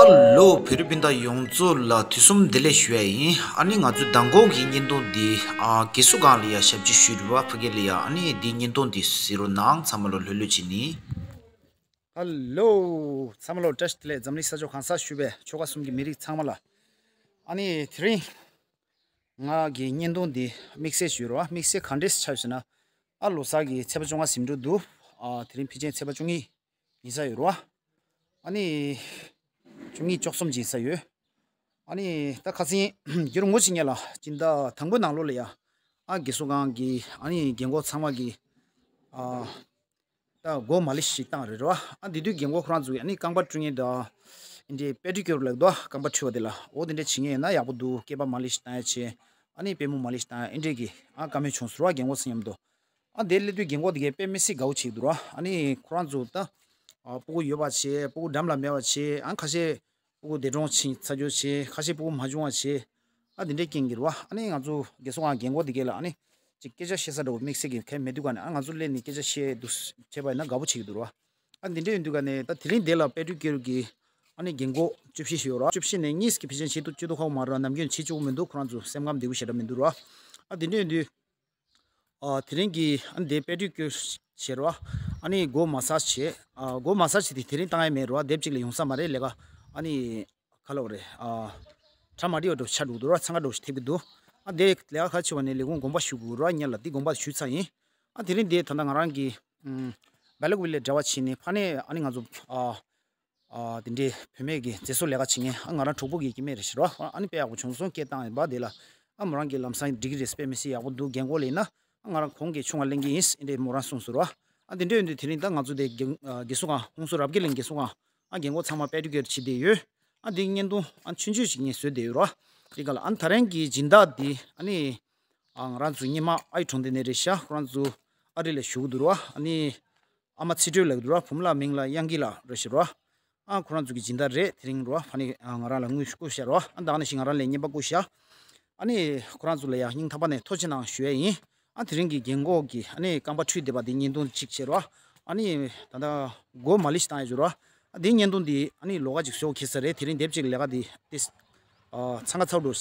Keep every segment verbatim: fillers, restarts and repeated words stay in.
ཧ་ལོ། བོད་རིགས་སྤུན་ཟླ་ཡོངས་རྫོགས་ལ་དུས་གསུམ་བདེ་ལེགས་ཞུ་ཡ་ཡིན། ཨ་ནི་ང་ཚོའི་མདང་དགོང་གི་བརྙན་ཐུང་འདི་ཨ་དགེ་གསོ་ཁང་ལ་ཡ་ཞབས་ཕྱི་ཞུས་རེད་བ། ཕ་གི་ལ་ཡ་ཨ་ནི་འདི་བརྙན་ཐུང་འདི་གཟིགས་རོགས་གནང་། ཚང་མ་ལོ་ལྷོད་ལྷོད་བྱེད་ནི། ཧ་ལོ། ཚང་མ་ལོ་བཀྲ་ཤིས་བདེ་ལེགས། འཛམ་གླིང་ས་ཕྱོགས་གང་སར་བཞུགས་པའི་ཆོལ་ཁ་གསུམ་གྱི་མི་རིགས་ཚང་མ་ལ། ཨ་ནི་དེ་རིང་ང་གི་བརྙན་ཐུང་འདི་དམིགས་བསལ་ཞིག་ཡོད་རེད་བ། དམིགས་བསལ་ག་འདྲས་ཆགས་ཡོད་ཟེར་ན། ཨ་ལོ་གསར་གྱི་ཚེས་པ་བཅོ་ལྔ་ཟིན་འགྲོ་འདུག་ཨ་དེ་རིང་ཕལ་ཆེར་ཚེས་པ་བཅུ་གཉིས་ཡིན་ས་ཡོད་རེད་བ། ཨ་ནི་བཅུ་གཉིས་བཅུ་གསུམ་ཡིན་ས་ཡོད། ཨ་ནི་ད་ཁ་སང་རྒྱུན་རིང་པོ་ཞིག་སྔོན་ལ་སྤྱི་ཟླ་དང་པོའི་ནང་ལོགས་ལ་ཡ། ཨ་དགེ་གསོ་ཁང་གི་ཨ་ནི་རྒན་གོག་ཚང་མ་གི་ཨ་ད་སྒོ་མ་ལི་ཤི་ཞིག་བཏང་རེད་རོ། ཨ་འདི་དུས་རྒན་གོག་ཁོ་རང་ཚོ་ཨ་ནི་རྐང་པ་བཀྲུ་མཁན་དང་། འདི་པེ་ཌི་ཀིའུར་ལབ་འདུག་རྐང་པ་འཁྲུ་བ་དེ་ལ། འོ་དེ་འདྲ་བྱེད་མཁན་ཡིན་ན་ཡག་པོ་འདུག་སྐེད་པ་མ་ལི་ཤི་བཏང་ཡ་བྱེད། ཨ་ནི་པུས་མོ་མ་ལི་ཤི་བཏང་ཡ་ཨེ་འདྲས་ཀྱི་ཨ་བཀའ་མོལ་བྱུང་སོང་རོ། རྒན་གོག་ཚོ་མཉམ་དུ། ཨ་དེ་སླེབས་དུས་རྒན་གོག་དེ་གས་དཔེ་མི་སྲིད་དགའ་བོ་བྱེད་ཀྱི་འདུག་རོ། ཨ་ནི་ཁོ་རང་ཚོ་ད་ཨ་སྤུ་གུ་ཡོད་པ་བྱེད། སྤུ་གུ་འགྲམ་ལ་མེད་པ་བྱེད། ཨ་ཁ་ཤས་སྤུ་གུ་འདས་གྲོངས་ཕྱིན་ཚར་རྒྱུ་བྱེད། ཁ་ཤས་སྤུ་གུ་མ་བྱུང་བ་བྱེད། ཨ་དེ་འདྲའི་རྐྱེན་གྱིས་རེད་བ། ཨ་ནི་ང་ཚོ་རྒན་གསོ་ཁང་རྒན་གོག་དེ་གས་ལ་ཨ་ནི་ཅིག་སྐད་ཆ་བཤད་ས་འདྲ་བོ་དམིགས་བསལ་གྱི་གང་ཡང་མེད་དུས་ག་ནས། ཨ་ང་ཚོ་སླེབས་ནས་སྐད་ཆ་བཤད་འདུག་བྱས་པ་ཡིན་ན་དགའ་པོ་བྱེད་ཀྱི་འདུག་རེད་བ། ཨ་འདི་འདྲ་ཡིན་དུས་ག་ནས་ད་དེ་རིང་འདི་ལ་པེ་ཌི་ཀིའུར་གྱི་ཨ་ནི་རྒན་གོག་བཅུ་བཞི་ཞིག་ཡོད་རེད་བ། བཅུ་བཞི་ནས་གཉིས་ཀྱིས་ཕལ་ཆེར་བྱེད་ཐུབ་བྱེད་ཐུབ་ཁག་པོ་མ་རེད་བ། ནམ་རྒྱུན་བྱེད་བཅུག་གི་མི་འདུག་ཁོ་རང་ཚོ་སེམས་ཁམས་བདེ་པོ་ཞེ་དྲག་མི་འདུག་རེད་བ། ཨ་འདི་འདྲ་ཡིན་དུས། ཨ་དེ་རིང་གི་ཨ་ནི་དེ་པེ་ཌི་ཀིའུར་བྱེད་རོ། ཨ་ནི་སྒོ་མ་སཱཇ་བྱེད། ཨ་སྒོ་མ་སཱཇ་དེ་དེ་རིང་བཏང་ཡ་མེད་རོ། དེབ་ཅིག་ལ་ཡོང་ས་མ་རེད་ལས་ཀ། ཨ་ནི་ག་ལབ་རེད། ཨ་གྲ་མ་འགྲིག་པ་འདྲ་ཆགས་འགྲོ་གི་འདུག་རོ། འཚང་ཁ་འདྲ་ཞིག་ཐེབས་ཀྱི་འདུག་ཨ་དེ་ལས་ཀ་ག་བྱེད་པ་ནས་ལས་ཁུངས་དགོངས་པ་ཞུ་དགོས་རོ། སྔོན་ལ་དེ་དགོངས་པ་ཞུས་ཚར་ཡིན། ཨ་དེ་རིང་དེ་ད་ལྟ་ང་རང་གི་ཨམ་སྦེལ་ཀོབ་ལ་འབྲེལ་བ་བྱས་ནས་ཕ་ནས་ཨ་ནི་ང་ཚོ་ཨ། ཨ་དེ་འདྲའི་བུད་མེད་ཀྱི་མཛེས་བཟོ་ལས་ཀ་བྱེད་མཁན། ཨ་ང་རང་གྲོགས་པོ་གི་སྐྱེ་དམན་རེད་ཟེར་རོ། ཨ་ནི་དཔེ་ཡག་པོ་བྱུང་སོང་། སྐད་བཏང་ཡིན་པ་དེ་ལ། ཨ་མོ་རང་གིས་ལམ་སང་འགྲིག་གི་རེད། དཔེ་མི་སྲིད་ཡག་པོ་འདུག་རྒན་གོག་ལ་ཡིན་ན། ཨ་ང་རང་གོང་གི་ཆུང་བ་ལེན་གི་ཡིན། ཨེ་འདྲས་མོ་རང་གསུངས་སོང་རོ། ཨ་དེ་འདྲ་ཡིན་དུས་དེ་རིང་ད་ང་ཚོ་དེ་རྒན་ཨ་རྒན་གསོ་ཁང་། ཧུན་སུར་རབ་རྒྱས་གླིང་རྒན་གསོ་ཁང་། ཨ་རྒན་གོག་ཚང་མ་པེ་ཌི་ཀིའུར་བྱེད་བསྡད་ཡོད། ཨ་དེ་བརྙན་ཐུང་ཨ་ཆུང་ཆུང་ཞིག་ངས་བཟོས་བསྡད་ཡོད་རོ། དེ་ག་ལ་ཨ་ད་རིང་གི་སྦྱིན་བདག་འདི་ཨ་ནི། ཨ་ང་རང་ཚོ་སྔོན་མ་ཨའི་གྲོང་སྡེ་ནས་རེད་ཤག་ཁོ་རང་ཚོ་ཨ་རི་ལ་བཞུགས་འདུག་རོ། ཨ་ནི། ཨ་མ་ཚེ་སྒྲོལ་ལགས་འདུག་ར། བུ་མོ་ལགས་མིང་ལ་དབྱངས་སྐྱིད་ལགས་རེད་ཤག་རོ། ཨ་ཁོ་རང་ཚོ་གི་སྦྱིན་བདག་རེད། དེ་རིང་རོ། ཨ་ནི་ཨ་ང་རང་ལ་དངུལ་བསྐུར་ཤག་རོ། ཨ་ད་ག་ནང་བཞིན་ང་རང་ལ་རྔན་པ་བསྐུར་ཤག་ཨ་ནི་ཁོ་རང་ཚོ་ལ་ཡ་སྙིང་ཐག་པ་ནས་ཐུགས་རྗེ་གནང་ཞུ་ཡས་ཡིན། ཨ་དེ་རིང་གི་རྒན་གོག་གི་ཨ་ནི་རྐང་པ་འཁྲུད་བསྡད་པ་འདི་བརྙན་ཐུང་གཅིག་བྱས་རོ། ཨ་ནི་ད་ལྟ་སྒོ་མ་ལི་ཤི་བཏང་ཡས་བྱས་རོ། ཨ་འདི་བརྙན་ཐུང་འདི་ཨ་ནི་ལོགས་ཀ་ཅིག་བཟོ་གི་ས་རེད། དེ་རིང་དེབ་ཅིག་ལས་ཀ་འདི་ཏིས། ཨ་འཚང་ཁ་ཚ་པོ་འདྲ་བོ་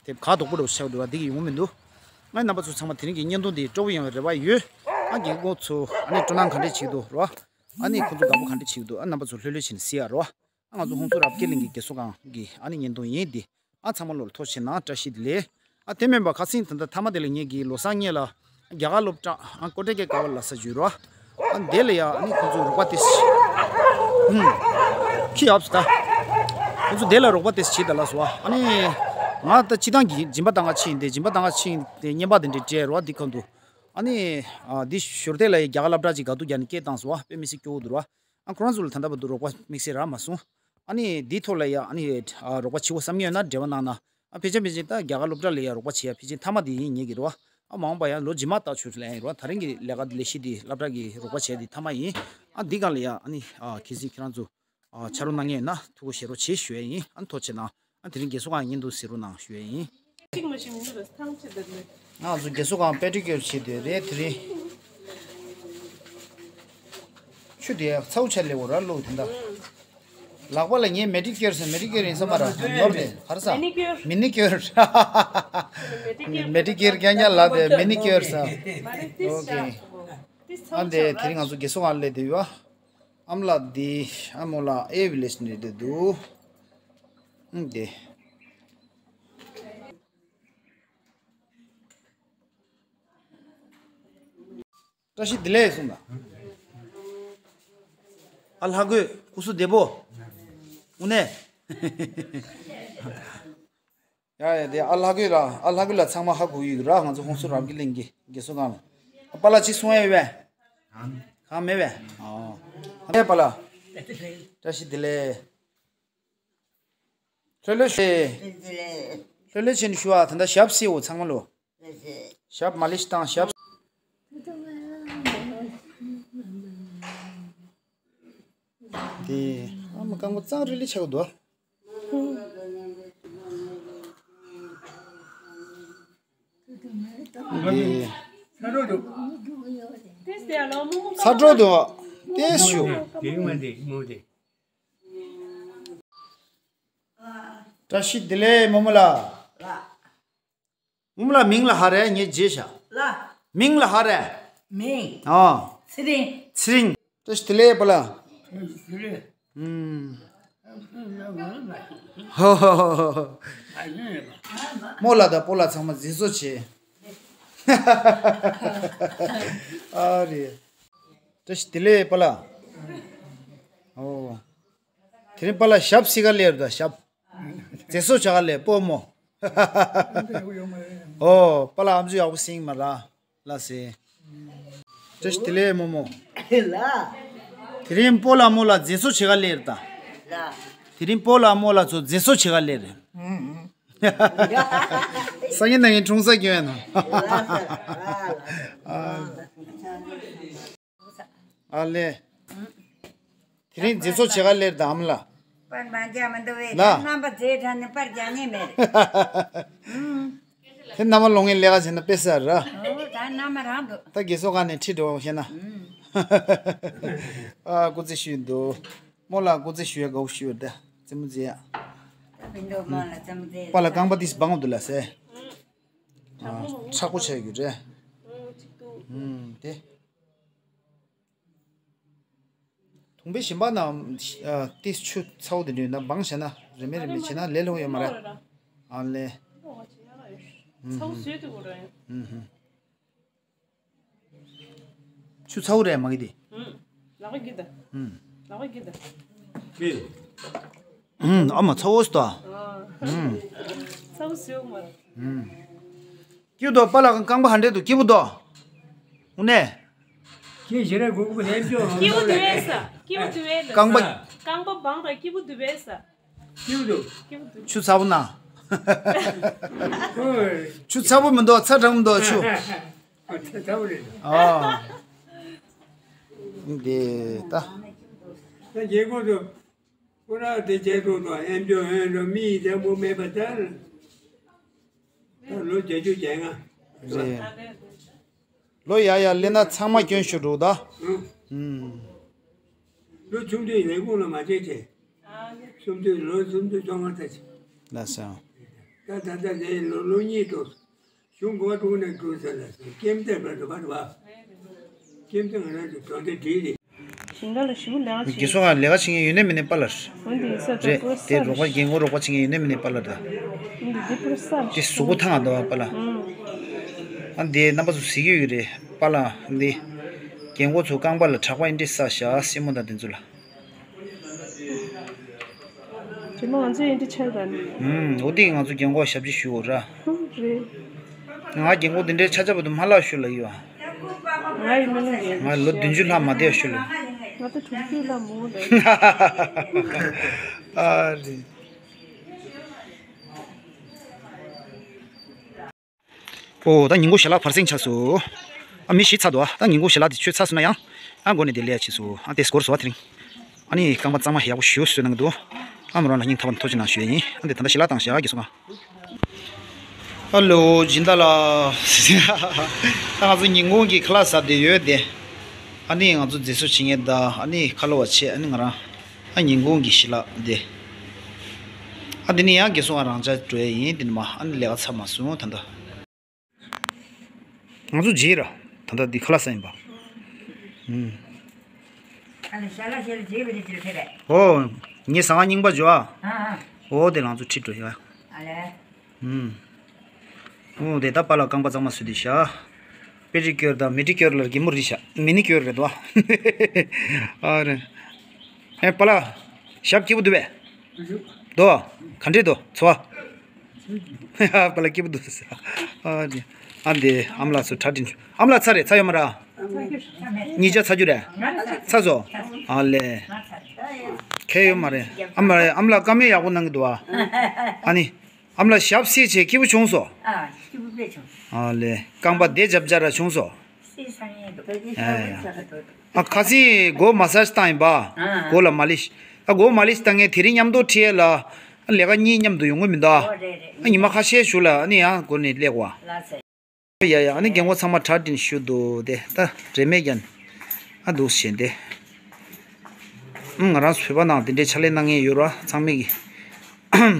དེ་ག་དོག་པོ་འདྲ་བོ་ཆགས་འདུག་བ། འདི་གི་ཡོང་མི་འདུག་ང་རྣམ་པ་ཚོ་ཚང་མ་དེ་རིང་གི་བརྙན་ཐུང་འདི་སྤྲོ་པོ་ཡོང་བའི་རེ་བ་ཡོད། ཨ་རྒན་གོག་ཚོ་ཨ་ནི་སྤྲོ་སྣང་ག་འདྲས་བྱེད་ཀྱི་འདུག་རོ། ཨ་ནི་ཁོ་ཚོ་དགའ་པོ་ག་འདྲས་བྱེད་ཀྱི་འདུག་ཨ་རྣམ་པ་ཚོ་ལྷོད་ལྷོད་བྱས་ནས་གཟིགས་ཨ་རོ། ཨ་ང་ཚོ་ཧུན་སུར་རབ་རྒྱས་གླིང་གི་རྒན་གསོ་ཁང་གི་ཨ་ནི་བརྙན་ཐུང་ཡིན་འདི། ཨ་ཚང་མ་ལོ་ལ་ཐུགས་རྗེ་གནང་། བཀྲ་ཤིས་བདེ་ལེགས། ཨ་དེ་མིན་པ་ཁ་སང་ད་ལྟ་མཐའ་མ་དེ་ལ་ངེད་ཀྱིས་ལོ་གསར་སྔོན་ལ་རྒྱ་གར་སློབ་གྲྭ་ཨ་ཀོ་ཊེ་ཀེ་ཀ་བ་ལ་ས་བརྒྱུད་རོ། ཨ་དེ་ལ་ཡ་ཨ་ནི་ཁོང་ཚོས་རོགས་པ་དེ་ཧུམ་ཁྱི་ཡབ་སི་ད། ཁོང་ཚོས་དེ་ལ་རོགས་པ་དེ་བྱེད་ད་ལ་སོ། ཨ་ནི་ང་ད་སྤྱི་བཏང་གི་སྦྱིན་པ་བཏང་ག་ཕྱིན་ཏེ། སྦྱིན་པ་བཏང་ག་ཕྱིན་ཏེ་རྔན་པ་དེ་འདྲ་སྤྲད་རོ། འདི་ཁོང་དུ། ཨ་ནི་ཨ་འདི་ཞོར་དེ་ལ་ཡ་རྒྱ་གར་སློབ་གྲྭ་ཅིག་ག་དུས་རྒྱ་ནས་སྐད་བཏང་སོ། དཔེ་མི་སྲིད་སྐྱོ་བོ་འདུག་རོ། ཨ་ཁོ་རང་ཚོ་ལ་ད་ལྟ་བར་དུ་རོགས་པ་དམིགས་བསལ་རག་མ་སོང་། ཨ་ནི་འདིའི་ཐོག་ལ་ཡ་ཨ་ནི་ཨ་རོགས་པ་བྱེད་དགོས་བསམ་མཁན་ཡོད་ན་འབྲེལ་བ་གནང་ན། ཨ་ཕལ་ཆེར་ཕལ་ཆེར་ད་རྒྱ་གར་སློབ་གྲྭ་ལ་ཡ་རོགས་པ་བྱེད་ཡ་ཕལ་ཆེར་མཐའ་མ་དེ་ཡིན་ངེས་ཀྱི་རེད་བ། ཨ་མ་འོངས་པ་ཡང་ལོ་རྗེས་མ་ལྟ་ཆོག་ལ་ཡང་རེད་བ། ད་རིང་གི་ལས་ཀ་ལས་གཞི་འདི་སློབ་གྲྭ་གི་རོགས་པ་བྱས་འདི་མཐའ་མ་ཡིན། ཨ་འདི་སྒང་ལ་ཡ་ཨ་ནི་ཨ་གལ་སྲིད་ཁྱེད་རང་ཚོ་ཨ་ཕྱག་རོགས་གནང་མཁན་ཡོད་ན་ཐུགས་ཁུར་བཞེས་རོགས་བྱེད་ཞུ་ཡ་ཡིན། ཨ་ཐུགས་རྗེ་གནང་། ཨ་དེ་རིང་རྒན་གསོ་ཁང་བརྙན་ཐུང་གཟིགས་རོགས་གནང་ཞུ་ཡ་ཡིན། གཅིག་མ་གཅིག་མི་འདུག་ཐང་ཆད་འདུག་ནས། ང་ཚོ་རྒན་གསོ་ཁང་པེ་ཏི་ཀིར་བྱེད་དུས་རེད། དེ་རིང་ཆུ་དེ་ཚ་བོ་ཆགས་ལེ་འོ་ར་ལུག་དེ་འདྲ། ལག་པ་ལ་ངས་མེ་ཏི་ཀིར་ཟེར། མེ་ཏི་ཀིར་ཡིན་ས་མ་ར་ནོར་དེ་ག་རེ་ཟ། མེ་ནི་ཀིར། མེ་ནི་ཀིར། མེ་ཏི་ཀིར་རྐྱང་རྐྱང་ལབ་དེ་མེ་ནི་ཀིར་ཟེར། ཨོ་ཀེ། ཨ་འདི་དེ་རིང་ང་ཚོ་རྒན་གསོ་ཁང་སླེབས་བསྡད་ཡོད། ཨ་མ་ལགས་འདི་ཨ་མོ་ལགས་ཨེ་ཝི་ལེ་ཇི་ནས་བསྡད་འདུག་ཨ་འདི། བཀྲ་ཤིས་བདེ་ལེགས་གསུངས་དང་། ཨ་ལྷ་རྒོད་སྐུ་གཟུགས་བདེ་པོ། དངོས་གནས། ཡ་ཡ་དེ་ཨ་ལྷ་རྒོད་ལ། ཨ་ལྷ་རྒོད་ལ་ཚང་མ་ཧ་གོ་ཡོད་ར། ང་ཚོ་ཧོང་སུ་རབ་རྒྱས་གླིང་གི་རྒན་གསོ་ཁང་ལ། ཨ་པཱ་ལགས་ཅིག་གསུང་ཡ་ཡོད་པས། གང་མེད་པས། ཨོ། ཨ་པཱ་ལགས། བཀྲ་ཤིས་བདེ་ལེགས། ལྷོད་ལྷོད་བྱས། ལྷོད་ལྷོད་བྱས་ནས་ཞུ་བ། ད་ལྟ་ཞབས་བསིལ་འོ་ཚང་མ་ལོ། ཞབས་མ་ལི་ཤི་བཏང་ཞབས། དེ་ཨ་མ་རྐང་པ་གཙང་རི་ལི་ཆགས་འདུག་དེ་ཚ་དྲོད་འདུག་དེ་ཞུ། དེ་ཡོང་བ་དེ་མོ་དེ། བཀྲ་ཤིས་བདེ་ལེགས་རྨོ་མོ་ལགས། ལགས། རྨོ་མོ་ལགས་མིང་ལ་ཧ་རེ་ངས་བརྗེད་ཤག་ལགས། མིང་ལ་ཧ་རེ། མིང་། ཨ། ཚེ་རིང་། ཚེ་རིང་། བཀྲ་ཤིས་བདེ་ལེགས་པཱ་ལགས། ཨུམ། ཧོ་ཧོ་ཧོ་ཧོ། རྨོ་ལགས་དང་སྤོ་ལགས་ཚང་མ་མཛེས་བཟོ་བྱས། ཨ་རེད། བཀྲ་ཤིས་བདེ་ལེགས་པཱ་ལགས། ཨོ། དེ་རིང་པཱ་ལགས་ཞབས་སི་ག་ལེར་ད་ཞབས། མཛེས་བཟོ་བྱ་ག་ལེར་སྤོ་རྨོ། ཨོ། པཱ་ལགས་ཨམ་ཅོག་ཡག་པོ་སིང་མ་ར། ལགས་སེ། བཀྲ་ཤིས་བདེ་ལེགས་རྨོ་མོ། ལགས། དེ་རིང་སྤོ་ལགས་རྨོ་ལགས་མཛེས་བཟོ་བྱེད་ག་ལེར་ད། ལགས། དེ་རིང་སྤོ་ལགས་རྨོ་ལགས་ཚོ་མཛེས་བཟོ་བྱེད་ག་ལེར། ཨུམ། སང་ཉིན་གནངས་ཉིན་འཁྲུངས་ས་སྐྱོན་ཡོད་ན། ལགས་སེ། ཨ་ལེ། དེ་རིང་མཛེས་བཟོ་བྱེད་ག་ལེར་ད་ཨམ་ལགས། པར་མ་འཇག་མི་འདུག་བས། ལགས། རྣམ་པ་མཛེས་དྲགས་ནས་པར་རྒྱག་ཉན་མེད། ཨུམ། དེ་མནའ་མ་ལོག་ངན་ལས་ཀ་བྱས་ན་དཔེ་གསར་ར། ཨོ་ད་མནའ་མ་རང་འདུག་ད་དགེ་སོ་ག་ནས་ཁྲིད་འགྲོ་ཤེས་ན། ཨུམ། ཨ་སྐུ་རྩེད་ཞུས་འདུག་རྨོ་ལགས་སྐུ་རྩེད་ཞུ་ཡ་དགའ་བོ་ཞུ་ཡོད་ད། རྩེད་མོ་རྩེ་ཡ། ད་བིན་འདུག་རྨོ་ལགས་རྩེད་མོ་རྩེ་ཡ། པཱ་ལགས་རྐང་པ་དེ་སྦང་འདུག་ལགས་སེ། ཨ་མཁྲེགས་པོ་ཆགས་ཡོད་རེད། ཨུམ་དེ། དུང་པའི་ཞིམ་པ་ན་ཏིས་ཆུ་ཚ་བོ་དེ་འདྲ་ཡོད་ན་སྦང་བྱས་ན་རེ་མེད་རེ་མེད་བྱས་ན་ལས་སླ་བོ་ཡོད་མ་རེད། ཨ་ལེ། ཚ་བོ་བཟོས་དུས་གོ་རེད། ཆུ་ཚ་བོ་རེད་མ་གི་དེ། ལག་པ་གི་ད། ལག་པ་གི་ད། ཨ་མ་ཚ་བོ་སུ་ད། ཚ་བོ་བཟོས་མ་རེད། སྐྱིད་འདུག་པཱ་ལགས་རྐང་པ་ཧ་འདྲེ་འདུག་སྐྱིད་པོ་འདུག་དངོས་གནས། ཁྱེད་ཞེ་དྲག་གོ་གོ་ལེན་ཅོ། སྐྱིད་པོ་འདུག་བས་ས། སྐྱིད་པོ་འདུག་བས་ལ། རྐང་པ། རྐང་པ་སྦང་དང་སྐྱིད་པོ་འདུག་བས་ས། སྐྱིད་པོ་འདུག་སྐྱིད་པོ་འདུག་ཆུ་ཚ་པོ་ན། ཨོ། ཆུ་ཚ་པོ་མི་འདུག་ཚ་གྲང་མི་འདུག་ཆུ། ཨ་ཚ་ཚ་པོ་རེད། ཨ། འདི་ད། ད་རྒྱལ་ཁོངས་སུ། ཁོ་རང་དེ་རྒྱལ་ཁོངས་དང་ཨེམ་ཆོས་ཨེན་རོ་མི་ཡི་འཇམ་པོ་མེད་པ་ལྟར། ད་ལོ་བརྒྱད་ཅུ་གྱ་ལྔ། རེད། ལོ་ཡ་ཡ་ལེ་ན་ཚང་མ་སྐྱོན་ཤོར་འགྲོ་ད། ཨང་། ཨུམ། ལོ་ཆུང་དུས་ལས་ཁུངས་ལ་མ་བྱེད་ཆེ། སུམ་ཅུ་ལོ་སུམ་ཅུ་བཅོ་ལྔ་ཙམ་ཅིག་ལགས་སོ། ད་ད་ལྟ་ལས་ལོ་ལོ་གཉིས་འགྲོ། གཞུང་གོ་དྲུག་ནས་དྲུག་ཙམ་ལ་སྐྱེམས་ཚད་འགྲོ་འགྲོ་བ་རེད་བ། སྐྱེམས་ཚད་ང་རང་ཚོ་གྲོང་སྡེ་བྲིས་རེད། ཞིང་ཁ་ལ་ཞིག་ལས་ཀ་བྱེད། དགེ་སོ་ཁ་ལས་ཀ་བྱེད་མཁན་ཡོད་ནས་མེད་ནས་པཱ་ལགས། འོན་ཏེ་ས་རེད་ཏོག་པོ་དེ་ས་རོགས་པ་རེད། རྒན་གོག་རོགས་པ་བྱེད་མཁན་ཡོད་ནས་མེད་ནས་པཱ་ལགས་ད། འོན་ཏེ་འདི་པུར་ས་རེད། དེ་གཟུགས་པོ་ཐང་ང་འདུག་པཱ་ལགས། ཨང་། ཨ་འདི་རྣམ་པ་ཚོ་གཟིགས་ཡོད་ཀྱི་རེད་པཱ་ལགས་འདི། རྒན་གོག་ཚོ་རྐང་པ་ལ་གྲགས་པ་ཨེ་འདྲས་ས་བཞག་སྲིན་མོ་དང་དེ་ཚོ་ལ། རྗེས་མ་ང་ཚོས་ཨེ་འདྲས་ཆགས་ད་ནི། ཨུམ། འོ་དེ་ང་ཚོ་རྒན་གོག་ཞབས་ཕྱི་ཞུ་འོ་ར། ཧུམ་རེད། ང་རྒན་གོག་དེ་འདྲའི་ཆ་ཆ་བ་དུ་མ་ལགས་ཞུ་ལ་ཡོད། ང་ཡི་མི་ལ་རེད། ང་ལོ་བདུན་ཅུ་ལྷག་མ་བསྡད་ཞུ་ལ། ང་ད་དྲུག་ཅུ་ལྷག་མོ་རེད། ཨ་རེད། ཨོ་ད་ཉིན་གུང་ཞལ་ལག་ཕར་སེང་ཆགས་སོ། ཨ་མི་ཞིག་ཚར་འདུག་ཨ་ད་ཉིན་གུང་ཞལ་ལག་དེ་ཆོད་ཚར་སོང་ན་ཡང་། ཨ་མགོ་ནས་དེ་ལས་ཕྱིན་སོ། ཨ་དེ་སྐོར་སོ་བ་དེ་རིང་། ཨ་ནི་རྐང་པ་གཙང་མ་ཡག་པོ་ཞུ་སོ་གནང་གི་འདུག་ཨ་མོ་རང་ལ་སྙིང་ཐག་པ་ནས་ཐུགས་རྗེ་གནང་ཞུ་ཡ་ཡིན། ཨ་དེ་ད་ལྟ་ཞལ་ལག་གི་སོང་ང་། ཧ་ལོ་སྦྱིན་བདག་ལགས། ད་ང་ཚོ་ཉིན་གུང་གི་ཁ་ལག་ཟ་བསྡད་ཡོད་དེ། ཨ་ནི་ང་ཚོ་མཛེས་བཟོ་བྱེད་མཁན་ད་ཨ་ནི་ཁ་ལོ་བ་ཆེ་ཨ་ནི་ང་རང་། ཨ་ཉིན་གུང་གི་ཞལ་ལག་འདི། ཨ་འདི་ནི་ཡང་དགེ་སོང་ང་རང་འཇགས་འགྲོ་ཡ་ཡིན་འདི་ནི་མ་ཨ་ནི་ལས་ཀ་ཚར་མ་སོང་ད་ལྟ། ང་ཚོ་རྗེས་ར་ད་ལྟ་འདི་ཁ་ལག་ཟ་ཡིན་པ། ཨུམ། ཨ་ནི་ཞལ་ལག་ཞལ་ལག་རྗེས་པ་རེད་ཅེས་ཕེབས་པས། ཨོ། ངས་ཟ་ཁང་རྙིང་པ་འཇོག་ཨ། ཨ་ཨ། ཨོ་དེ་ལང་ཚོ་ཁྲིད་འགྲོ་ཡ། ཨ་ལས། ཨུམ། ཨོ་དེ་ད་པཱ་ལགས་རྐང་པ་གཙང་མ་བཟོས་ཏེ་བཞག་པེ་ཏི་ཀིའུར་དང་མེ་ནི་ཀིའུར་ལ་གད་མོ་རེད་བཞག་མེ་ནི་ཀིའུར་རེད་དོ། ཨ་རེད། ཨེ་པཱ་ལགས། ཞབས་སྐྱིད་པོ་འདུག་པས། འདུག་ག་འདྲས་འདུག་ཚོ། པཱ་ལགས་སྐྱིད་པོ་འདུག་ཨ་རེད། ཨ་འདི་ཨ་མ་ལགས་ཚོ་གྲ་སྒྲིག་ཨ་མ་ལགས་ཚར་རེད་ཚར་ཡོད་མ་རེད། གཉིས་ཆ་ཚར་རྒྱུ་རེད། ཚར་སོང་། ཨ་ལས། ཁྱད་ཡོད་མ་རེད། ཨ་མ་ལགས་ཨ་མ་ལགས་བཀའ་མོལ་ཡག་པོ་གནང་གི་འདུག་ཨ། ཨ་ནི། ཨ་མ་ལགས་ཞབས་བསིལ་བྱས་སྐྱིད་པོ་བྱུང་སོང་། ཨ་སྐྱིད་པོ་དཔེ་བྱུང་། ཨ་ལས། རྐང་པ་བདེ་རྒྱབ་རྒྱབ་ར་བྱུང་སོང་། བསིལ་སང་ཡས་འདུག་ཨ་ཡ། ཨ་ཁ་སང་མགོ་མ་སཱ་ཇི་བཏང་ཡིན་པ། ཨ། མགོ་ལ་མ་ལི་ཤི། ཨ་མགོ་མ་ལི་ཤི་བཏང་ངས་དེ་རིང་མཉམ་དུ་ཁྲིད་ཡས་ལ། ཨ་ལས་ཀ་གཉིས་མཉམ་དུ་ཡོང་གི་མི་འདུག་ཨོ་རེད་རེད། ཨ་ཉི་མ་ཁ་ཤས་ཞུ་ལ་ཨ་ནི་ཡང་མགོ་ནས་སླེབས་པ། ལགས་སེ། ཡ་ཡ་ཨ་ནི་རྒན་གོག་ཚང་མ་གྲ་སྒྲིག་ཞུ་འདུག་དེ་ད་རེ་མེད་ཀྱང་ཨ་འདུག་བྱས་ཏེ། ཨ་ང་རང་ཚོ་བོད་པ་ནང་དེ་འདྲའི་ཕྱག་ལས་གནང་མཁན་ཡོད་ར་ཚང་མས་ཀྱི།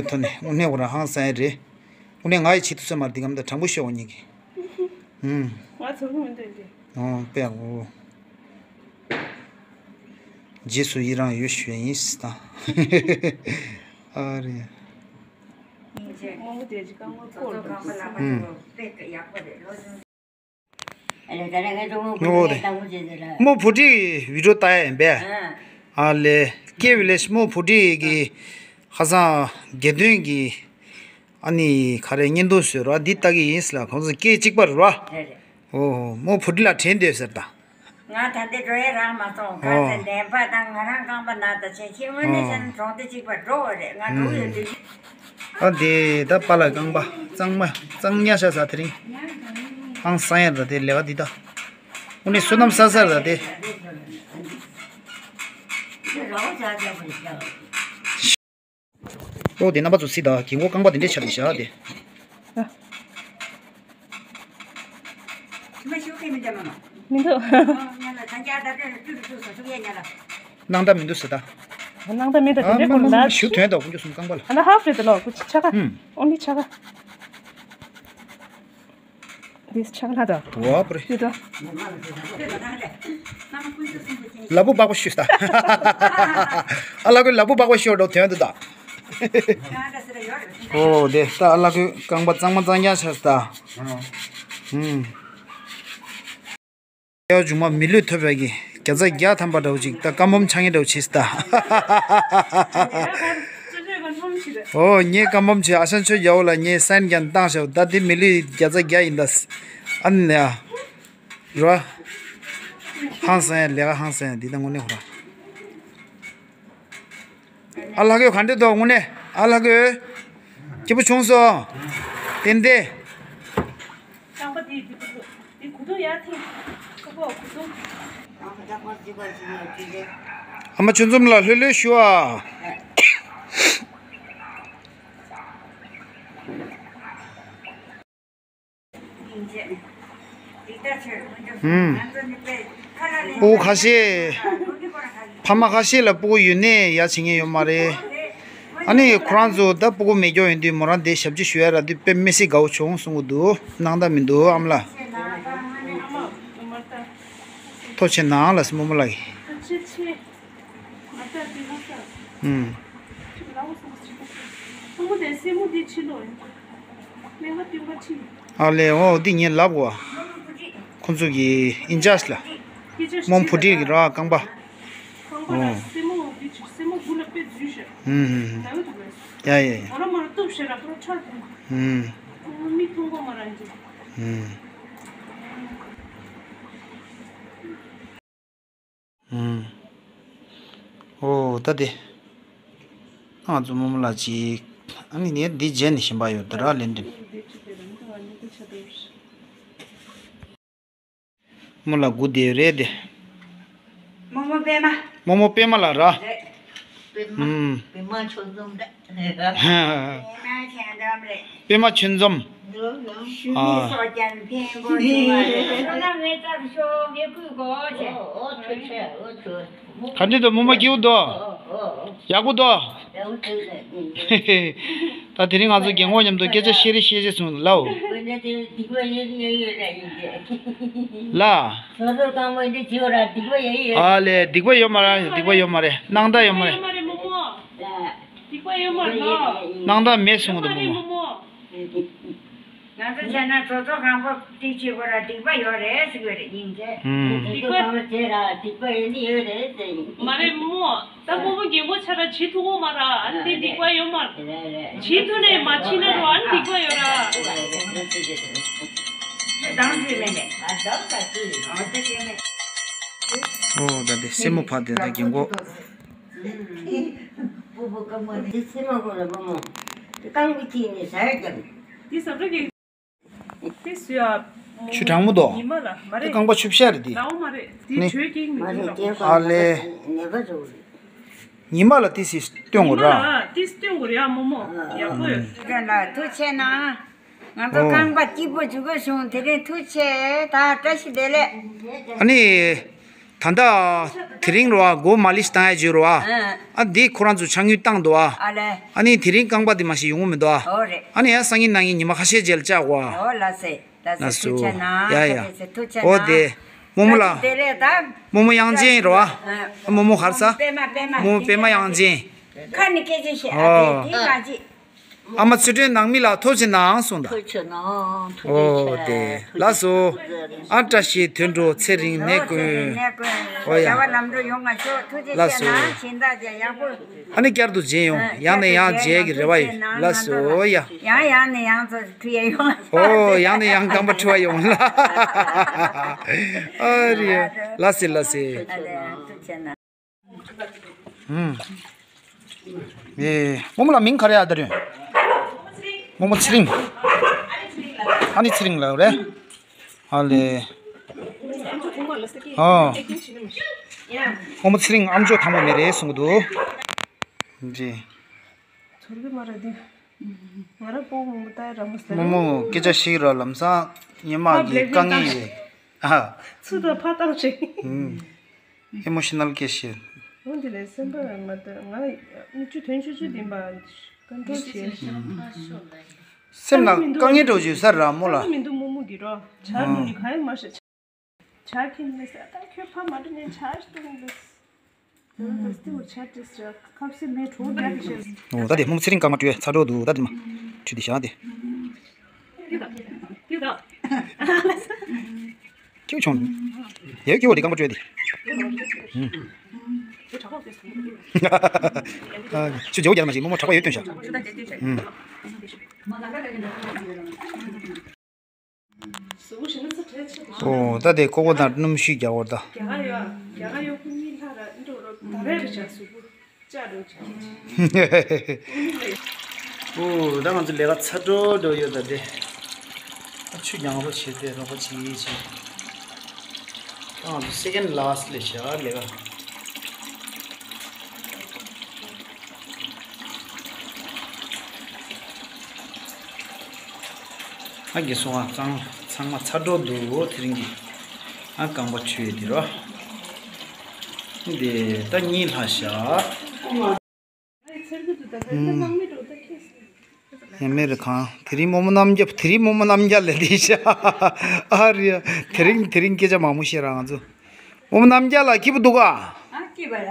ཡོད་ཐོག་ནས་དངོས་གནས་ཁོ་རང་ཧང་སང་ཡ་རེད། དངོས་གནས་ང་ཡི་བྱེད་ཐུབ་ས་མ་རེད། འདི་གམ་ད་དྲང་པོ་ཤོད་འོ་ཉིད་ཀྱི། ཧུམ། ང་ཚོ་ལུགས་མི་འདོད་ཅེས། ཨོ་པས་འོ། རྗེས་སུ་ཡི་རང་ཡོད་ཞུ་ཡ་ཡིན་ཟེར་དང་། ཨ་རེ། ཧུམ། ངོ་བོ་དེ། རྨོ་བུ་ཁྲིད་བི་ཌིའོ་ལྟ་ཡ་ཡིན་པས། ཨ་ལས། སྐྱེ་བའི་ལས་རྨོ་བུ་ཁྲིད་ཀྱི་ཁ་སང་དགེ་འདུན་གྱི་ཨ་ནི་ག་རེ་བརྙན་ཐུང་བཟོས་ར་འདི་ལྟ་གི་ཡིན་ཟེར་ལ་ཁོང་ཚོ་སྐད་གཅིག་པ་རེད་ར། རེད་རེད། ཨོ་རྨོ་བུ་ཁྲིད་ལ་དྲན་འདོད་ཟེར་ད། ང་ད་འདི་འགྲོ་ཡས་རག་མ་སོང་། ག་ཚོད་ནད་པ་དང་ང་རང་རྐང་པ་ན་ད་བྱས་ཁྱེད་དངོས་གནས་བྱས་ན་གྲོང་སྡེ་གཅིག་པ་འགྲོ་བ་རེད། ང་འགྲོ་ཡོད་དུས། ཨ་དེ་ད་པཱ་ལགས་རྐང་པ་གཙང་མ་གཙང་ཉག་ཤ་ཟ་དེ་རིང་ཧང་སང་ཡ་ད་དེ་ལས་ཀ་འདི་ད་དངོས་གནས་བསོད་ནམས་བསགས་ས་རེད་ད་དེ། ཨོ་དེ་རྣམ་པ་ཚོ་སྲིད་ད་གི་མགོ་རྐང་པ་དེ་འདྲས་ཆགས་དེ་བཞག་དེ། མི་འདུག་སྣང་དག་མི་འདུག་ཟེར་ད། སྣང་དག་མེད་ད། དེ་འདྲས་ཁོ་ན་ཞུ་དོན་དག་ཀུན་སྤྱོད་གསུམ་རྐང་པ་ལ། ཨ་ན་ཧབ་རེད་ད་ལོ་ཀུ་ཆ་ཁ། ཨུམ། ཨོན་ལི་ཆ་ཁ། འདི་ཆག་ལྷ་དང་། འོ་པ་རེད། འདི་དང་། ལ་བུ་པག་པ་ཤོད་ད། ཨ་ལ་ཀོ་ལ་བུ་པག་པ་ཤོད་འགྲོ་དོན་དུ་ད། ཨོ་དེ་ད་ཨ་ལ་ཀོའི་རྐང་པ་གཙང་མ་གཙང་རྐྱང་ཆགས་ད། ཧུམ། ཡ་ཇུང་མ་མི་ལུས་ཐོབ་པའི་གི་བརྒྱ་རྩ་བརྒྱ་ཐམ་པ་འདྲ་བོ་ཅིག་ད་བཀའ་འབུམ་ཆགས་ངེས་འདྲ་བོ་བྱེད་ད། ཨོ་ངས་བཀའ་འབུམ་བྱེད་ཨ་ཤང་ཆོས་རྒྱལ་བོ་ལ་ངས་སན་རྒྱན་བཏང་ཤག་ད་དེ་མི་ལུས་བརྒྱ་རྩ་བརྒྱ་ཡིན་ད། ཨ་ནི་ཡ། རོ། ཧང་སང་ཡ་ལས་ཀ་ཧང་སང་ཡ་འདི་ད་དངོས་གནས་ཧོ་ར། ཨ་ལྷ་གོས་ག་འདྲ་འདུག་དངོས་གནས་ཨ་ལྷ་གོས། སྐྱིད་པོ་བྱུང་སོང་། ཏན་ཏན། རྐང་པ་འདི་འདི་འདི་འདི་གུ་དུང་ཡར་ཐེངས་ཁོ་ཁོ་གུ་དུང་། ཨ་མ་ཆུ་འཛོམས་ལ་ལྷོད་ལྷོད་ཞུ་ཨ། ཧུམ། སྤུ་གུ་ཁ་ཤས། ཕ་མ་ཁ་ཤས་ལ་སྤུ་གུ་ཡོད་ནས་ཡ་བྱེད་མཁན་ཡོད་མ་རེད། ཨ་ནི་ཁོ་རང་ཚོ་ད་སྤུ་གུ་མེད་མཁན་ཡིན་དུས་མོ་རང་དེ་ཞབས་ཕྱི་ཞུ་ཡ་རག་དུས་དཔེ་མི་སྲིད་དགའ་བོ་བྱུང་གསུང་གི་འདུག་སྣང་དག་མི་འདུག་ཨ་མ་ལགས། ཐུགས་རྗེ་གནང་ལགས་སོ་རྨོ་མོ་ལགས་ཀྱིས། ཨུམ། ཨ་ལས་འོ་འདི་ངས་ལབ་གོ་ཁོ་ཚོ་གི་ཨིན་ཅཱར་ལ་རྨོ་བུ་ཁྲིད་ཀྱི་ར་རྐང་པ། ཨོ། ཨུམ། ཡ་ཡ་ཡ། ཨུམ། ཨུམ། ཨུམ། ཨོ་ད་དེ། ང་ཚོ་རྨོ་མོ་ལགས་ཅིག་ཨ་ནི་ངས་འདི་བརྗེད་ནས་ཤེས་པ་ཡོད་ད་ར་ལན་འདྲེན། རྨོ་ལགས་སྒུག་བསྡད་ཡོད་རེད་དེ། རྨོ་མོ་པད་མ། རྨོ་མོ་པད་མ་ལགས་ར། རེད། པད་མ། ཨུམ། པད་མ་ཆོས་འཛོམས་རེད། པད་མ་ཆོས་འཛོམས། ཨ། ག་འདྲ་འདུག་རྨོ་མོ་སྐྱིད་པོ་འདུག་ཡག་པོ་འདུག་ད་དེ་རིང་ང་ཚོ་རྒན་གོག་མཉམ་དུ་སྐད་ཆ་བཤད་རེས་བཤད་རེས་སོང་ལའོ། ལ། ཨ་ལས་སྡིག་པ་ཡོད་མ་རེད། སྡིག་པ་ཡོད་མ་རེད། སྣང་དག་ཡོད་མ་རེད། སྣང་དག་མེད་གསུང་གི་འདུག་རྨོ་མོ། ང་ཚོ་བྱས་ན་གྲོས་ཚོགས་ཁང་པ་དེ་བྱེད་དགོས་ར་སྡིག་པ་ཡོད་རེད་ཟེར་གི་རེད་སྙིང་རྗེ། ཨུམ། སྡིག་པ་གང་ལ་བྱེད་ར་སྡིག་པ་ཡོད་ནི་ཡོད་རེད་ཟེར། མ་རེད་རྨོ་མོ། ད་རྨོ་མོ་རྒན་གོག་ཆགས་ར་བྱེད་ཐུབ་ཀྱི་མ་ར། ཨ་ནི་དེ་སྡིག་པ་ཡོད་མ་རེད། བྱེད་ཐུབ་ནས་མ་བྱེད་ན་རོ་ཨ་ནི་སྡིག་པ་ཡོད་ར། ཨོ་ད་དེ་སེན་མོ་ཕ་དེ་ད་རྒན་གོག་ཆུ་གྲང་མོ་འདུག་ཉི་མ་ལ་མ་རེད། རྐང་པ་ཆུ་བཤལ་རེད་དེ། ར་བ་མ་རེད། དེ་ནི་བྲོས་ཀྱིན་མི་འདུག་ཨ་ལས། ཉི་མ་ལ་ཏི་སི་སྟོན་དགོས་ར། ཉི་མ་ལ་ཏི་སི་སྟོན་དགོས་ར་རྨོ་མོ། ཡག་པོ་ཡོད། ཐུགས་རྗེ་གནང་། ང་ཚོ་ཨོ། རྐང་པ་སྐྱིད་པོ་བྱུང་གི་བྱུང་། དེ་རིང་ཐུགས་རྗེ་ཆེ། ད་བཀྲ་ཤིས་བདེ་ལེགས། ཨ་ནི། ད་ལྟ། དེ་རིང་རོ་ཨ་མགོ་མ་ལིཤ་བཏང་ཡ་བརྗོད་རོ་ཨ། ཨ། ཨ་འདི་ཁོ་རང་ཚོ་ཕྱག་དངུལ་བཏང་འདུག་ཨ། ཨ་ལས། ཨ་ནི་དེ་རིང་རྐང་པ་འདི་མ་ཤེས་ཡོང་གི་མི་འདུག་ཨ། ཨོ་རེད། ཨ་ནི་ཡ་སང་ཉིན་གནངས་ཉིན་ཉི་མ་ཁ་ཤས་རྗེས་ལ་བཅག་གོ་ཨ། ཨོ་ལགས་སེ། ལགས་སེ། ལགས་སོ། ཐུགས་རྗེ་གནང་། ཡ་ཡ། ཐུགས་རྗེ་ཆེ། ཨོ་དེ། རྨོ་མོ་ལགས། བཀྲ་ཤིས་བདེ་ལེགས་ད། རྨོ་མོ་དབྱངས་ཅན་རོ་ཨ། ཨ། རྨོ་མོ་ག་རེ་ཟེར། པད་མ་པད་མ། རྨོ་མོ་པད་མ་དབྱངས་ཅན། ཁ་ནས་སྐད་ཆ་བཤད་ཨ། ཨོ། དེ་དེ་མ་བྱེད། ཨ་མ་ཚུལ་ཁྲིམས་ནང་མི་ལ་ཐུགས་རྗེ་གནང་གསུངས་དང་། ཐུགས་རྗེ་གནང་། ཐུགས་རྗེ་ཆེ། ཨོ་དེ་ལགས་སོ། ཨ་བཀྲ་ཤིས་དོན་གྲུབ་ཚེ་རིང་ནད་ཀུན། ནད་ཀུན། ཨོ་ཡ། བྱ་བ་ལམ་འགྲོ་ཡོང་ང་ཤོག་ཐུགས་རྗེ་ཆེ་གནང་། ལགས་སོ། སྦྱིན་བདག་ཅན་ཡག་པོ། ཨ་ནི་བསྐྱར་དུ་མཇལ་ཡོང་། ཡང་ནས་ཡང་མཇལ་གྱི་རེ་བ་ཡོད། ལགས་སོ་ཡ། ཡང་ཡང་ནས་ཡང་ཚོ་ཁྲུས་ཡ་ཡོང་། ཨོ་ཡང་ནས་ཡང་རྐང་པ་འཁྲུ་བ་ཡོང་ལ། ཨ་རེ། ལགས་སེ་ལགས་སེ། ཨ་ལས་ཐུགས་རྗེ་ཆེ་གནང་། ཨུམ། ཨེ། རྨོ་མོ་ལགས་མིང་ག་རེ་ཡ་ད་རེད། རྨོ་མོ་ཚེ་རིང་། ཨ་ནི་ཚེ་རིང་ལགས་རེད། ཨ་ལས། ཨ། རྨོ་མོ་ཚེ་རིང་ཨམ་ཅོག་དང་པོ་མེད་རེད་གསུང་གི་འདུག་ཇི། ཚོར་གི་མ་རེད་དེ། ང་རང་སྤོ་རྨོ་མོ་ལྟ་ཡ་ར་མོ་ཟེར། རྨོ་མོ་སྐད་ཆ་ཞིག་ར་ལམ་སང་ཉི་མ་གི་དཀའ་ངལ་ཡོད། ཨ། ཚུར་ད་ཕ་བཏང་ཞིག་ཨུམ། ཨེ་མོ་ཤི་ནལ་སྐད་བཤད། འོ་འདི་ལས་སེམས་པ་མ་དགའ་ང་མིག་ཆུ་ཐོན་ཆུ་ཆུ་ལྡིང་བ་ཀོན་ཊོལ་བྱས། སེམས་ལ་དཀའ་ངལ་འགྲོ་རྒྱུ་ས་ར་མོ་ལ། ལ་མི་འདུག་རྨོ་མོ་གི་རོ་ཇ་འདུག་གི་ག་ཡེ་མ་ཤེས། ཇ་ཁྱེར་ནས་ས་ད་ཁྱོད་ཕ་མ་འགྲོ་ནས་ཇ་ཞིག་བཏུང་འདུག་ད་སྟེ་འུ་ཇ་དྲིས་ཇ་ཁབ་སེ་མེ་གྲོ་རྒྱག་གི་ཤེས། འོ་ད་དེ་རྨོ་མོ་ཚེ་རིང་རྐང་པ་བཀྲུས་ཚ་འགྲོ་འདུག་ད་དེ་མ་བཀྲུས་དེ་བཞག་དེ། ཁྱེའུ་ཆུང་། ཡའི་ཁྱེའུ་དེ་རྐང་པ་བཀྲུས་དེ། ཨ། ཆུ་རྒྱག་རྒྱག་མ་ཞིག་རྨོ་མོ་གྲགས་པ་ཡོད་སྟོན་ཤག་ཨོ་ད་དེ་ཁོ་ཁོ་དང་སྣུམ་ཤུགས་རྒྱག་བར་ད། རྒྱ་གར་ཡོད། རྒྱ་གར་ཡོད་ཁོ་གཉིས་ལྷ་ར་འགྲོ་རོགས་ད་རེད་རེད་བྱ་གཟུགས་པོ་བཅག་འགྲོ་བྱ། ཨོ་ད་ང་ཚོ་ལས་ཀ་ཚ་འགྲོ་འགྲོ་ཡོད་ད་དེ། ཨ་ཆུ་རྒྱང་རོ་བྱེད་དེ་རོགས་པ་བྱེད་ཡིན་བྱེད། ད་ང་ཚོ་སེ་ཀེན་ལ་སི་ལས་བྱ་ལས་ཀ། ཨ་དགེ་སོང་ཨ་ཚང་ཚང་མ་ཚ་འགྲོ་འདུག་དེ་རིང་གི། ཨ་རྐང་པ་ཆུ་ཡོད་དེ་རོ། འདི་ད་གཉིས་ལྷག་བཞག་ཡང་མེད་རེད་གང་། དེ་རིང་རྨོ་མོ་རྣམ་རྒྱལ། དེ་རིང་རྨོ་མོ་རྣམ་རྒྱལ་ལས་དེ་ཤ། ཨ་རི་ཡ། དེ་རིང་དེ་རིང་སྐད་ཆ་མང་མོ་བཤད་ར་ང་ཚོ། རྨོ་མོ་རྣམ་རྒྱལ་ལགས་སྐྱིད་པོ་འདུག་ག་ཨ་སྐྱིད་པ་ར།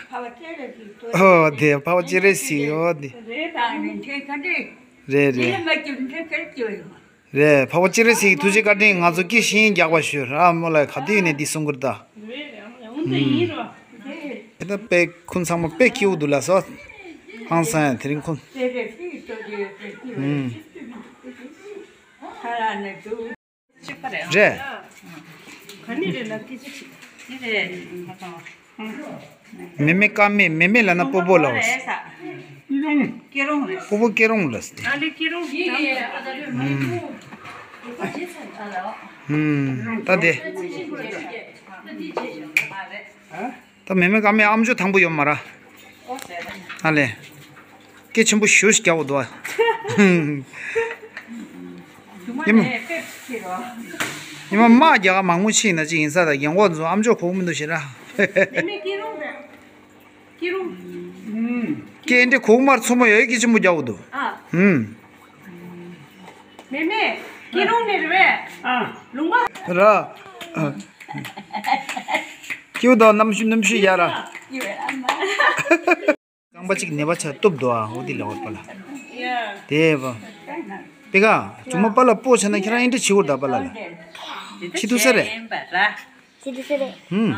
ཕ་བ་སྐྱིད་རེད་ཀྱི། ཨོ་དེ་ཕ་བ་སྐྱིད་རེད་ཟེར། ཨོ་དེ་རེད། ད་ནི་ཁྱོད་ག་འདྲས། རེད་རེད། དེ་མ་སྐྱིད་ཁྱོད་ག་རེ་སྐྱིད་པ་ཡོད། རེད། ཕ་བོ་སྤྱན་རས་གཟིགས་ཐུགས་རྗེ་བཀའ་དྲིན། ང་ཚོ་སྐྱིད་ཤིང་རྒྱག་པ་ཞུ་ར། རྨོ་ལགས་ག་དུས་ནས་འདི་གསུང་གི་རེད་ད། རེད་རེད། ཨ་མ་ཡང་འོང་དུ་ཡིན་རོ། དེ་ད་དཔེ་ཁུངས་ཚང་མ་དཔེ་སྐྱིད་པོ་འདུག་ལགས་སོ། ཧང་སང་ཡ་དེ་རིང་ཁུངས། རེད། ག་ནས་རེད་ན་སྐད་ཆ་ཅིག་རེད། མེ་མེ་ཀ་མེ། མེ་མེ་ལབ་ན་སྤོ་བོ་ལབ། སྤོ་བོ་སྐྱིད་རོང་ལབ། ཨ་ལེ་སྐྱིད་རོང་། ད་དེ་ད་མེ་མེ་ཀ་མེ་ཨམ་ཅོག་དང་པོ་ཡོད་མ་ར། ཨ་ལེ། སྐད་ཆེན་པོ་ཞུ་ཞིག་རྒྱག་འོ་དོ། ཉི་མ་ཉི་མ་དམག་རྒྱག་ག་མང་མོ་ཕྱིན་ན་ཅིག་ཡིན་ས། ད་རྒན་གོག་ཚོ་ཨམ་ཅོག་གོ་གི་མི་འདུག་ཞེ་ར། མེ་མེ་སྐྱིད་རོང་རེད། སྐྱིད་རོང་། སྐད་འདི་གོ་གི་མར་ཚོ་མོ་ཡོད་སྐད་ཆེན་པོ་རྒྱག་འོ་དོ། ཨ། ཧུམ། མེ་མེ་སྐྱིད་རོང་ནས་རེད་པས། ཨ། ལུང་པ། ར། སྐྱིད་པོ་དང་གནམ་གཤིས་གནམ་གཤིས་ཡ་ར། སྐྱིད་པའི་ཨ་མ། རྐང་པ་གཅིག་ནད་པ་ཆགས་གཏུབ་འདུག་ཨ། འོ་དེ་ལ་བར་པ་ལ། དེ་བ། པེ་ཀ་ཅུང་མ་པ་ལ་སྤོ་བྱས་ན་ཁྱེད་རང་ཨེ་འདྲ་བྱེད་འོ་ད་པ་ལ་ལ། ཆི་ཐུ་ས་རེད། ཆི་ཐུ་ས་རེད། ཧུམ།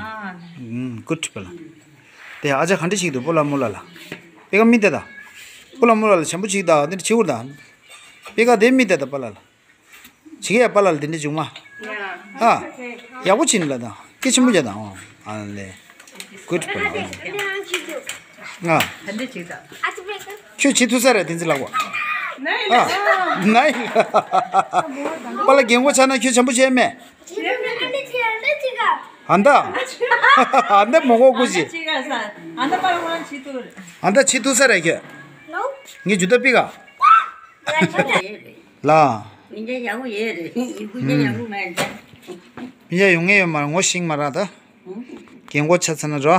ཧུམ་གུད་པ་ལ། དེ་ཨ་ཅག་ག་འདྲ་བྱེད་འདུག་སྤོ་ལ་མོ་ལ་ལ། པེ་ཀ་མི་དེ་ད། སྤོ་ལ་མོ་ལ་ལ་བྱམས་པོ་བྱེད་ད་དེ་འདྲ་བྱེད་འོ་ད། པེ་ཀ་དེ་མི་དེ་ད་པ་ལ་ལ། ཆི་གེ་ཡ་པ་ལ་ལ་དེ་འདྲ་བྱུང་མ། ཨ། ཡག་པོ་ཕྱིན་ལ་དང་། སྐད་ཆེན་པོ་བྱ་དང་། ཨ་ལེ། གུད་པ་ལ། ཨ། ག་འདྲ་བྱེད་དང་། ཁྱོད་བྱེད་ཐུབ་ས་རེད་དེ་ཚེ་ལགས་པ། ཨ། ན་ཡི། པ་ལ་རྒན་གོག་ཆགས་ན་ཁྱོད་བྱམས་པོ་བྱས་མེད། ཨ་ད། ཨ་ད་མོ་གོ་གུ་ཞིག་ཨ་ད་བྱེད་ཐུབ་ས་རེད་ཁྱོད། ངས་ཇུ་ད་པི་ག་ལ། མི་འཇའ་ཡག་པོ་ཡོད་རེད། ཡག་པོ་མ་རེད། མི་འཇའ་ཡོང་ངེས་ཡོད་མ་རེད། ངོ་ཤེས་མ་རེད་ད། རྒན་གོག་ཆགས་ཚར་ན་རོ།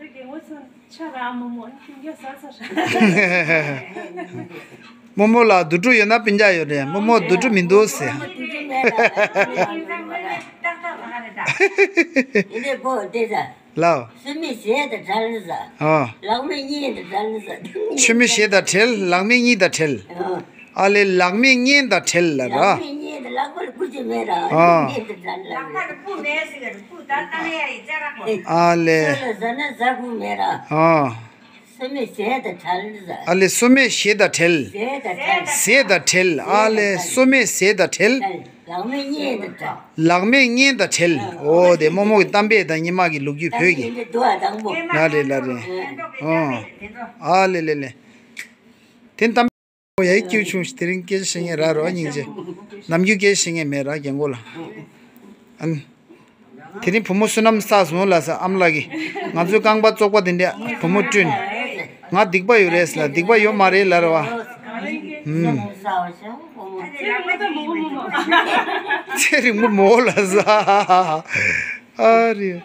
རྒན་གོག་ཆགས་ཆགས་ར་མོ་མོ་ནི་ཀུན་ཀྱང་ཟ་ཚར་ར། རྨོ་མོ་ལ་དུག་སྦྲུལ་ཡོད་ན་སྤུན་ཀྱག་ཡོད་རེད། རྨོ་མོ་དུག་སྦྲུལ་མི་འདུག་ཟེར། ལའོ། ཆུ་མིག་ཞེ་དང་བྲལ་ཟ། ཨ། ལག་མིག་གཉིས་དང་བྲལ་ཟ། ཆུ་མིག་ཞེ་དང་བྲལ། ལག་མིག་གཉིས་དང་བྲལ། ཨ། ཨ་ལེ་ལག་མིག་གཉིས་དང་བྲལ་ལ་ར། ལག་མིག་གཉིས་དང་ལག་པ་ལ་སྤུ་ཅིག་མེད་ར། ཨ། གཉིས་དང་བྲལ་ལ། ལག་པ་ལ་སྤུ་མེད་ཟེར་གི་རེད། སྤུ་ད་བཏང་ཡ་ཡི་ཅ་ར་གོ། ཨ་ལེ། སོ་ལ་ཟ་ན་ཟ་དགོས་མེད་ར། ཨ། སོ་མེད་ཟས་དང་བྲལ་ཟ། ཨ་ལེ་སོ་མེད་ཞེ་དང་བྲལ། ཟས་དང་བྲལ། ཟས་དང་བྲལ། ཨ་ལེ་སོ་མེད་ཟས་དང་བྲལ། ལག་མིག་གཉིས་དང་བྲལ། ལག་མིག་གཉིས་དང་བྲལ། ཨོ་དེ་རྨོ་མོ་གི་གཏམ་དཔེ་དང་སྔོན་མ་གི་ལོ་རྒྱུས་བོད་ཀྱི། ལ་རེད་ལ་རེད། ཨོ། ཨ་ལེ་ལེ་ལེ། དེ་གཏམ། ཨོ་ཡ་སྐྱིད་བྱུང་། དེ་རིང་སྐད་ཆ་བཤད་མཁན་རག་རོ། སྙིང་རྗེ། ནམ་རྒྱུན་སྐད་ཆ་བཤད་མཁན་མེད་ར་རྒན་གོག་ལ། ཨ་ནི། དེ་རིང་བུ་མོ་བསོད་ནམས་བསགས་སོང་ལ་ས་ཨམ་ལགས་ཀྱིས། ང་ཚོའི་རྐང་པ་བཙོག་པ་དེ་འདྲ་བུ་མོ་བསྐྲུན། ང་སྡིག་པ་ཡོད་རེད་ཟེར་ལ་སྡིག་པ་ཡོད་མ་རེད་ལབ་རེད་བ། ཨུམ། ཚེ་རིང་པོ་མོ་ལ་ས། ཨ་རེད།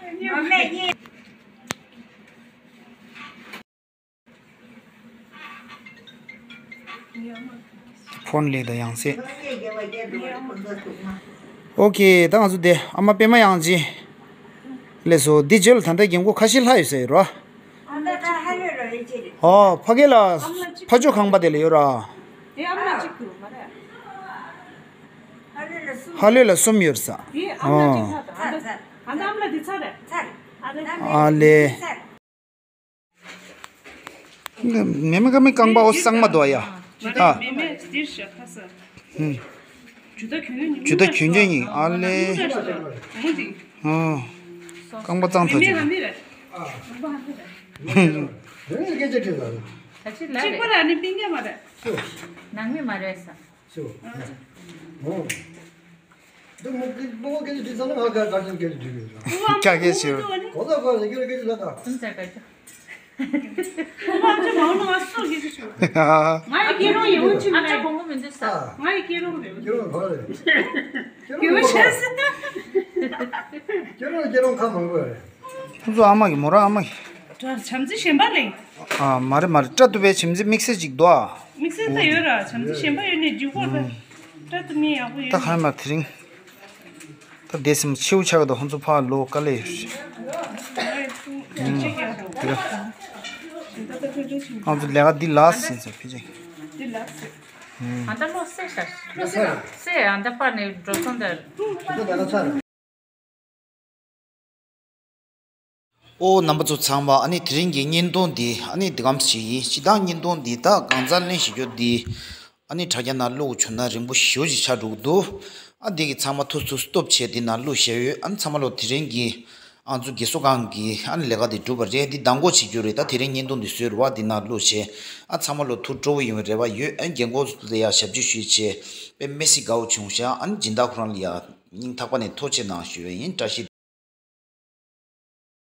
ཕོན་ལས་དང་ཡང་སེ། ཨོ་ཁེ། ད་ང་ཚོ་དེ་ཨ་མ་པད་མ་གཡང་ཅི་ལས་སོ། འདི་རྗེས་ལ་ད་ལྟ་རྒན་གོག་ཁ་ཤས་ལྷག་ཡོད་ས་ཡོད་རོ། ཨོ། ཕ་གི་ལ་ཕ་ཇོ་ཁང་པ་དེ་ལ་ཡོད་ར། ཧ་ལོས་ལ་གསུམ་ཡོད་ས། ཨོ། ཨ་ལེ། མེ་མེ་ཀ་མེ་རྐང་པ་འོ་གཙང་མ་འདུག་ཡ། ཨ། མེ་མེ་འདིར་བཞག་ཁ་ས། ཧུམ། ཇུ་ད་གྱོན་གྱོན་ཉིན། ཇུ་ད་གྱོན་གྱོན་ཉིན། ཨ་ལེ། མོ་འདི། ཨོ། རྐང་པ་གཙང་ཐག་ཆོད། མེ་མེ་ལ་མི་རེད། ཧུམ། ད་ཅི་ལ་རེད། གཅིག་པ་ར་ནི་པིན་ཀ་མ་རེད། ནང་མི་མ་རེད་ས། ཤོ། ཨོ། འདི་མོ་གི་མོ་གི་འདི་ཚང་མ་ག་ག་ཚོད་གི་འདི་རེད། ཀྱ་གེ་ཤི། གོ་ལ་གོ་ལ་གི་གི་ལ་ད། སུམ་ཚ་ག་ཅོ། ང་ཡི་སྐྱེ་རོང་ཡོང་ཅི་མ་རེད། ང་ཡི་སྐྱེ་རོང་རེད། སྐྱེ་རོང་ག་རེད། སྐྱེ་རོང་སྐྱེ་རོང་ཁ་མང་པོ་རེད། ཁོ་ཚོ་ཨ་མ་གི་མོ་རང་ཨ་མ་གི། བྱམས་བརྩེ་གཞན་པ་ལེན། ཨ་མ་རེད་མ་རེད། སྐྲ་གཏུབ་པའི་བྱམས་བརྩེ་དམིགས་བསལ་ཅིག་འདུག་ཨ། དམིགས་བསལ་ད་ཡོད་ར། བྱམས་བརྩེ་གཞན་པ་ཡོད་ནས་འཇུག་གོ་ད། སྐྲ་གཏུབ་མི་ཡག་པོ་ཡོད། ད་གང་ཡིན་མ་དེ་རིང་ད་དེ་སེམས་ཆེའུ་ཆགས་ཀྱི་འདུག་ཧོན་ཚོ་ཕ་ལོ་དཀའ་ལས་ཡོད་རེད། དེ་ར། ང་ཚོ་ལས་ཀ་འདི་ལགས་ཟིན་ཚོ་ཕི་ཅིག་འདི་ལགས་ཟིན། ཨ་ད་ལོ་སེ་ཤ་སེ་ཨ་ད་པ་ནས་འགྲོ་སོང་དེར། ཨོ་རྣམ་པ་ཚོ་ཚང་མ་ཨ་ནི་དེ་རིང་གི་བརྙན་ཐུང་འདི་ཨ་ནི་འདི་གམ་ཞིག་ཡིན། སྤྱིར་བཏང་བརྙན་ཐུང་འདི་ད་གང་ཚར་ལེན་ཞིག་རྒྱུ་འདི་ཨ་ནི་དྲ་རྒྱ་ནང་བླུགས་བྱུང་ན་རིང་པོ་ཞེ་པོ་ཅིག་ཆགས་འགྲོ་གི་འདུག་ཨ་འདི་གི་ཚང་མ་ཐུགས་སུ་སྟོབས་བྱས་འདི་ནང་བླུགས་བཞག་ཡོད། ཨ་ནི་ཚང་མ་ལོ་དེ་རིང་གི་ཨ་ཚོ་རྒས་གསོ་ཁང་གི་ཨ་ནི་ལས་ཀ་འདི་གྲུབ་པ་རེད། འདི་མདང་དགོང་བྱེད་རྒྱུ་རེད། ད་དེ་རིང་བརྙན་ཐུང་འདི་བཟོས་རེད་བ། འདི་ནང་བླུགས་བྱས་ཨ་ཚང་མ་ལོ་ཐུགས་སྤྲོ་བོ་ཡོང་བའི་རེ་བ་ཡོད། ཨ་རྒན་གོག་ཚོ་ལ་ཡ་ཞབས་ཕྱི་ཞུས་བྱས་དཔེ་མི་སྲིད་དགའ་བོ་བྱུང་ཤག་ཨ་ནི་སྦྱིན་བདག་ཁོ་རང་ལ་ཡ་སྙིང་ཐག་པ་ནས་ཐུགས་རྗེ་གནང་ཞུ་བ་ཡིན། བཀྲ་ཤིས།